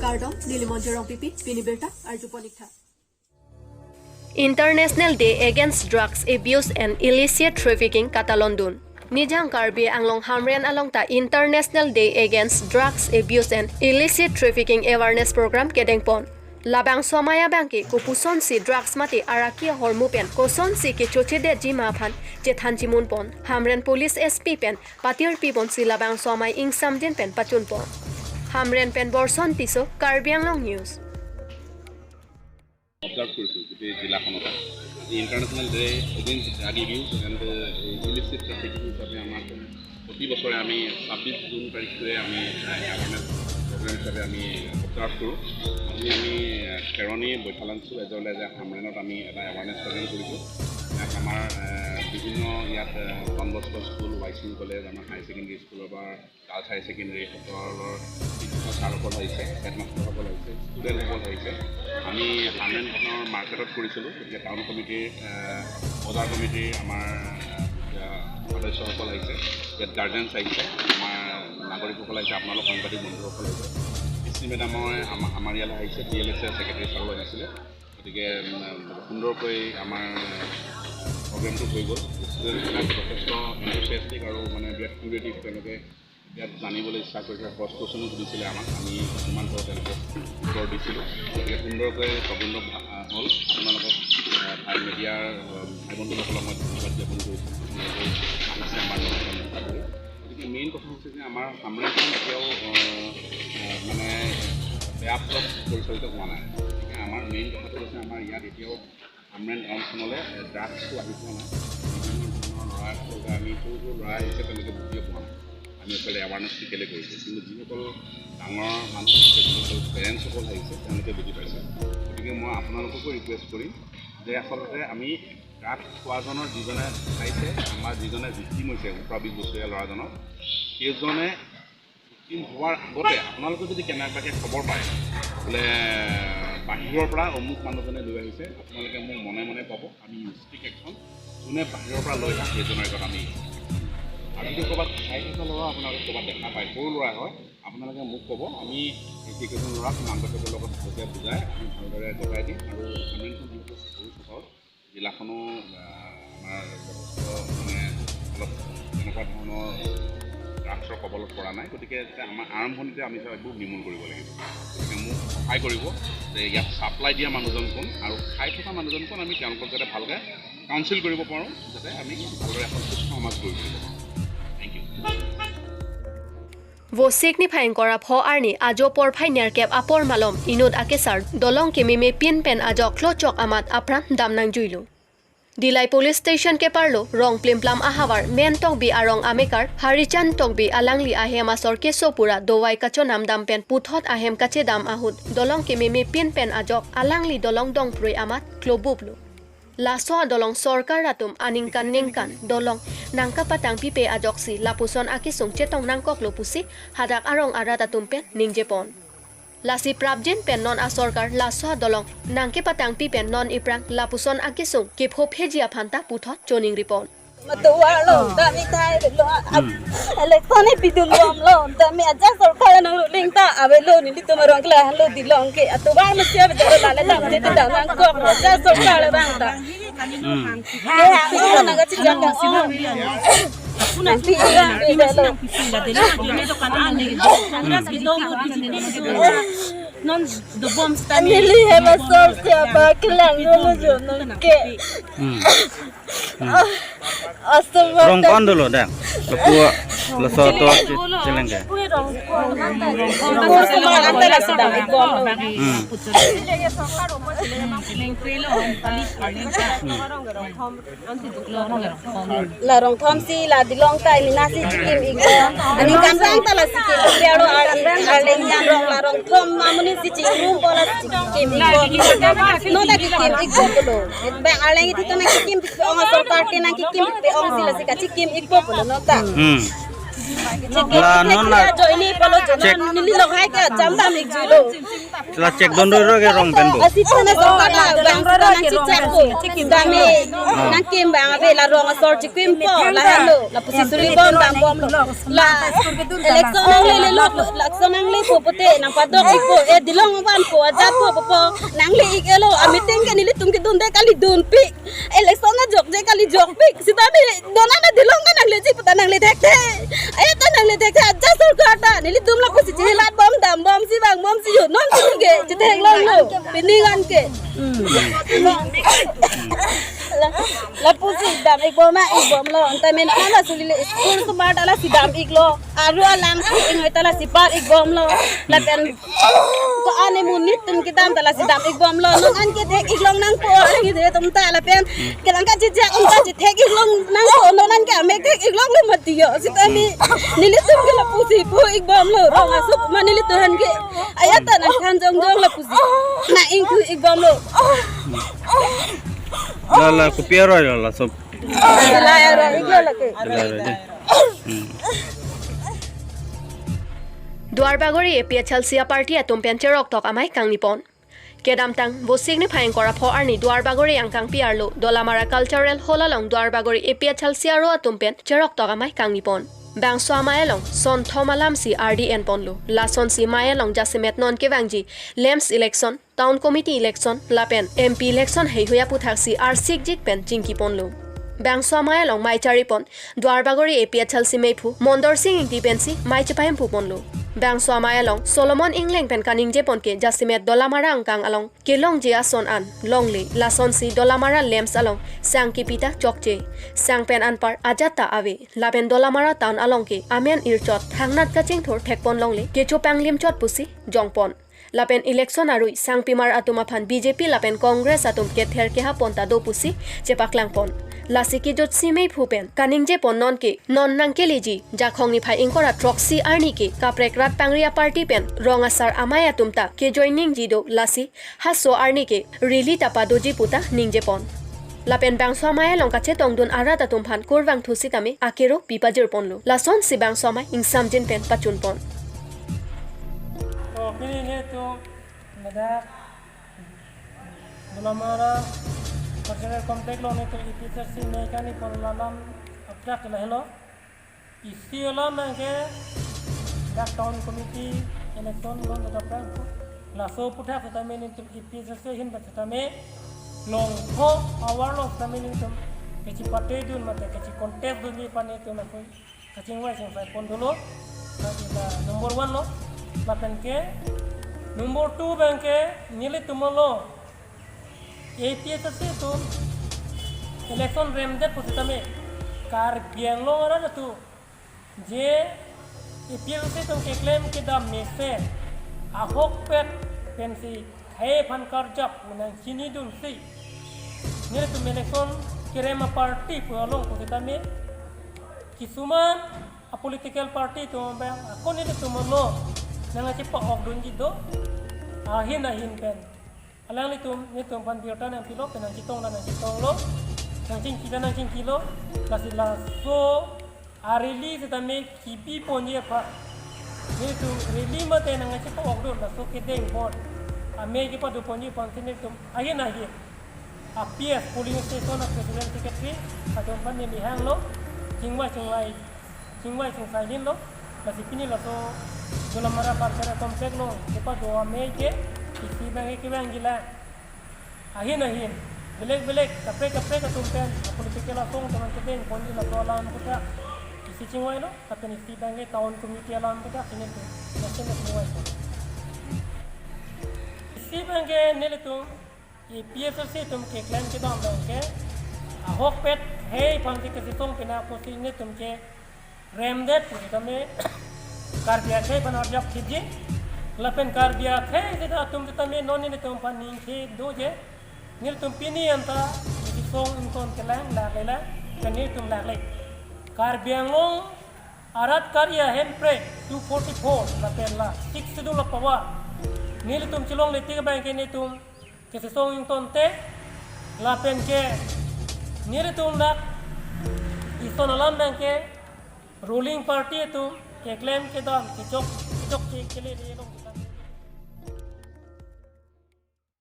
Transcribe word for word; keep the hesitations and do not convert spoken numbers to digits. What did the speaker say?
Kardom, neli Monjirong P P, pini birta arjupon ik tha. International Day Against Drugs Abuse and Illicit Trafficking katalondun. Nijang Karbi Anglong Hamren along ta International Day Against Drugs Abuse and Illicit Trafficking Awareness Program kedengpon. Labangso amei abangke kopusonsi drugs mate araki ahormu pen kosonsi kechochedetji ma aphan chethan chimunpon. Hamren Police S P pen patirpiponsi labangso amei ingsamjin pen pachunpon. Hamren pen Borson Tisso, Karbi Anglong News. Observe কৰিছোঁ গোটেই জিলাখনত। আজি international day against drug abuse and ইলিচিট ট্ৰেফিকিং হিচাপে আমাৰ প্ৰতি বছৰে আমি ছাব্বিছ জুন তাৰিখটোৱে আমি এৱাৰনেছ প্ৰগ্ৰেম হিচাপে আমি অবজাৰ্ভ কৰোঁ। আজি আমি খেৰণি, বৈঠালাংচু এজ ৱেল এজ হামৰেণত আমি এটা এৱাৰনেছ প্ৰগ্ৰেম কৰিছোঁ। ইয়াত আমাৰ বিভিন্ন ইয়াত ডন বস্কো স্কুল, ৱাইচিং কলেজ, আমাৰ হায়াৰ ছেকেণ্ডেৰী স্কুলৰ পৰা গাৰ্লছ হায়াৰ ছেকেণ্ডেৰী সকলৰ শিক্ষক ছাৰসকল আহিছে, হেডমাষ্টাৰসকল আহিছে, ষ্টুডেণ্টসকল আহিছে। আমি হামৰেণ টাউনৰ মাৰ্কেটত কৰিছিলোঁ, গতিকে টাউন কমিটিৰ, বজাৰ কমিটিৰ আমাৰ সদস্যসকল আহিছে, ইয়াত গাৰ্জেণ্টছ আহিছে, আমাৰ নাগৰিকসকল আহিছে, আপোনালোক সাংবাদিক বন্ধুসকল আহিছে। এছ টি মেডামৰ আমাৰ ইয়ালৈ আহিছে, টি এল এছ এ ছেক্ৰেটাৰী ছাৰো আহিছিলে। গতিকে সুন্দৰকৈ আমাৰ প্ৰগ্ৰেমটো হৈ গ'ল। ষ্টুডেণ্টবিলাক যথেষ্ট এনথুজিয়াষ্টিক আৰু মানে বিৰাট কিউৰিয়েটিভ, তেওঁলোকে ইয়াত জানিবলৈ ইচ্ছা কৰিছে, ফাৰ্ষ্ট কুৱেশ্যনো সুধিছিলে আমাক, আমি যিমান পাৰোঁ তেওঁলোকক উত্তৰ দিছিলোঁ। গতিকে সুন্দৰকৈ প্ৰগ্ৰেমটো হ'ল। আপোনালোকক ভাই মিডিয়াৰ ভাই বন্ধুসকলক মই ধন্যবাদ জ্ঞাপন কৰিছোঁ, আপোনালোকে আহিছে আমাৰ লগত দেখা কৰি। গতিকে মেইন কথা হৈছে যে আমাৰ হামৰেণখন এতিয়াও মানে বেয়া পথত পৰিচালিত হোৱা নাই। গতিকে আমাৰ মেইন কথাটো হৈছে আমাৰ ইয়াত এতিয়াও হামৰেণ টাউনখনলৈ ড্ৰাগছটো আহি পোৱা নাই। বিভিন্ন ধৰণৰ ল'ৰা সকলকে আমি সৰু সৰু ল'ৰা আহিছে, তেওঁলোকে বুজিয়ে পোৱা নাই আমি আচলতে এৱাৰনেছটো কেলৈ কৰিছোঁ। কিন্তু যিসকল ডাঙৰ মানুহ আছে, যিসকল পেৰেণ্টছসকল আহিছে, তেওঁলোকে বুজি পাইছে। গতিকে মই আপোনালোককো ৰিকুৱেষ্ট কৰিম যে আচলতে আমি ড্ৰাগছ খোৱাজনৰ যিজনে খাইছে, আমাৰ যিজনে ভিক্টিম হৈছে ওঠৰ বিছ বছৰীয়া ল'ৰাজনৰ, সেইজনে ভিক্টিম হোৱাৰ আগতে আপোনালোকে যদি কেনেবাকৈ খবৰ পায় বোলে বাহিৰৰ পৰা অমুক মানুহজনে লৈ আহিছে, আপোনালোকে মোক মনে মনে ক'ব, আমি ষ্ট্ৰিক্ট একশ্যন। যোনে বাহিৰৰ পৰা লৈ আহে সেইজনৰ আগত আমি, আৰু যদি ক'ৰবাত খাই থকা ল'ৰা আপোনালোকে ক'ৰবাত দেখা পায়, সৰু ল'ৰা হয়, আপোনালোকে মোক ক'ব, আমি সেইকেইজন ল'ৰাক মাক বাপেকৰ লগত ভালকৈ বুজাই আমি ভালদৰে গতাই দিম। আৰু হামৰেণখন যিহেতু সৰু চহৰ, জিলাখনো আমাৰ যথেষ্ট মানে অলপ তেনেকুৱা ধৰণৰ ড্ৰাগছৰ কবলত পৰা নাই। গতিকে যাতে আমাৰ আৰম্ভণিতে আমি এইবোৰ নিৰ্মূল কৰিব লাগিব। গতিকে মোক সহায় কৰিব যে ইয়াত ছাপ্লাই দিয়া মানুহজন কোন আৰু খাই থকা মানুহজন কোন, আমি তেওঁলোকক যাতে ভালকৈ কাউন্সিল কৰিব পাৰোঁ, যাতে আমি ভালদৰে এখন সুস্থ সমাজ গঢ়ি তুলিব পাৰোঁ। Thank you. Vosik niphai ingkoi ra pho arni ajo porphai nerkep apor malom inut akesar dolong kememe pin pen ajok klochok amat apran dam nangjuilo. Dillai Police Station keparlo Rongplimplam ahavar Mentokbi arong amekar Harichand Tokbi alangli ahem asor kesopura dovai kachonam dam pen puthot ahem kachedam ahut dolong kememe pin pen ajok alangli dolong dongprui amat klobuplo. Laso adolong sorkar atum aningkan ningkan dolong nangkapatangpipe ajoksi lapuson akesung chetong nangkoklo pusi hadak arong arat atum pen ningjepon. Lasi prapjin pen non asorkar laso adolong nangkepatangpi pen non iphrang lapuson akesung kephopheji aphanta puthot choningripon. Matuwa long ta mi thai lo ab ele kone pidum bom long ta mi aja sorkar nang lo ling ta ave lo nelitum arong kela lo dilong ke atuwa mesti ave lo lale ta mesti ta nangkok aja sorkar bang ta. He ha lo nang ka chijak ta. Nanti ila ila lo. Non dobom sta neli hema sol siapa kelang dulu jo nang ke. Rong kon dulu dah. Lepua lesoto celengke. La rong thom si la dilong ta ini nasi chikim ik. Ani kan rang ta la chikim ik. Pero arleng arleng yang rong la rong thom amuni si chikim po la chikim ik. No ta chikim ik po lo. Bang arleng itu na chikim ong asal party na chikim pe ong sila sika chikim ik po lo no ta. Hmm. La non la joini polo jono check. Neli lok hai ke jam dam ik juilo. La check don roi roi ke rong pen bo. Asi thana sorkar la bang sita nangchechak ko. Dame nangkim bang ave la rong asor chikim po la halo. Lapusi suri bom bang bomlo. La election nanglelelo, election nangle po pote nangpadok ik po. E dilong van po ajat po po nangle ik-elo. A meeting ke nelitum kedunde kali dunpik. Election ajok je kali jokpik. Sitame dona na dilong na nangle ji puta nangle thekthe. Aya ta nangle thekthe aja sorkar ta. Nelitum lapusi chehilat bom dam bomsi bang bomsi yo. Non si ke chetheklonglo. Pining an ke. La, lapusi dam ik bom ma ik bomlo. Anta men ala suli le school sumar ta lasi dam iklo. Aru alang si ingoi ta lasi par ik bomlo. Lapen ko-an amonit atum kedam ta lasi dam ik bomlo. Non an ke thek ik long nangpo, alang ide atum ta lapen kelang kachechak atum ta chethek ik long nangpo. Non an ke amek thek ik longlo mati yo. Sitame nelitum ke lapusi pu ik bomlo. Rong asuk ma nelitum han ke. Aya ta nangthan jongjong lapusi. Na ingthu ik bomlo. La la kopi aroi la la sob. La aroi iklo lake. La aroi de. Hmm. Duarbagori A P H L C a party atum pen cheroktok amei kangnipon. Kedamtang Vosik niphai ingkoi ra pho arni Duarbagori angkangpi arlo Dolamara Cultural Hall along Duarbagori A P H L C aro atum pen cheroktok amei kangnipon. Bangso amei along sonthom alamsi ardi enponlo. Lasonsi amei along jasemet non kevangji L A M P S election, Town Committee election lapen M P election heihui aputhaksi arsikjik pen chingkiponlo. Bangso amei along mei charipon Duarbagori A P H L C meiphu Mondor Sing Ingti pensi mei chepahemphuponlo. Bangso amei along Solomon Ingleng pen kaningjepon ke jasemet Dolamara angkang along kelongji ason an longle, lasonsi Dolamara L A M P S along sang kipi ta chokche, sang pen anpar ajat ta ave, lapen Dolamara town along ke amen irchot thangnat kachingthur thekpon longle, kecho panglim chot pusi jongpon. Lapen election arui sangpimar atum aphan B J P lapen Congress atum kether kehapon ta do pusi chepaklangpon. Lasi kejutsi meiphu pen kaningjepon non ke non nangkeleji Jakhong niphai ingkoi ra throksi arni ke kaprek rat pangri a party pen rong asar amei atum ta kejoiningji do, lasi haso arni ke rally ta padoji puta ningjepon. Lapen bangso amei along kachetongdun arat atum aphan kurvangthu sitame akero pipajirponlo. Lasonsi bangso amei ingsamjin pen pachunpon. Oh, pini netum ladak Dolamara Cultural Complex along netum A P H L C mei kangnipon alam aprak lahelo. Isi alam abangke dak Town Committee election along dak aphrang laso aputhak setame netum A P H L C ahin bak setame longthu a-ward along setame netum kachepatedun mate kachecontest dunji aphan netum aphan kachingvai chingsaipon dolo. Lasi la number one lo. Lapen ke number two abangke nelitum lo A P H L C atum election remdet pusitame Karbi Anglong arat atum je A P H L C atum keklem kedam mesen ahokpet pensi khei aphan karjap pu nangchinidunsi nelitum election kerem a party pu along pusitame kisuman a political party atum abang ako nelitum lo nangchepa-okdunji do ahin ahin pen. Alanglitum netum aphan birta nangpilo pen nangchetong la nangchetonglo, nangchingki la nangchingkilo, lasi laso a-rally setame kipiponji aphan netum rally mate nangchepa-okdun laso kedengpon amei kepadoponji aphan si netum ahin ahin a-P S polling station a-president secretary atum aphan neli hanglo, chingvai chingvai chingvai chingsaidinlo. Lasi pini laso Dolamara Cultural Complex along kepado amei ke isi abangke kevangjilang. Ahin ahin belek belek kaprek kaprek atum pen a-political asong teman kedengponji laso alam aputhak isi chingvailo, lapen isi abangke Town Committee alam aputhak si netum mesen chingvaipon. Isi abangke nelitum A P H L C atum keklem kedam abangke ahokpet khei aphansi kachesong pina pusi netum keremdet pusitame Karbi akhei aphan arjap khitji. Lapen Karbi akhei seta atum setame non netum aphan ningkhe doji. Netum pini anta kachesong ington kelang lakle la, kan netum lakle. Karbi Anglong arat Karbi a-Hemprek two forty-four lapen la Sixth Schedule a-power nelitum chelongle tik abangke netum kachesong ingtonte, lapen ke nelitum dak ison alam abangke Ruling party atum keklem kedam kechok kechok ke kele de long.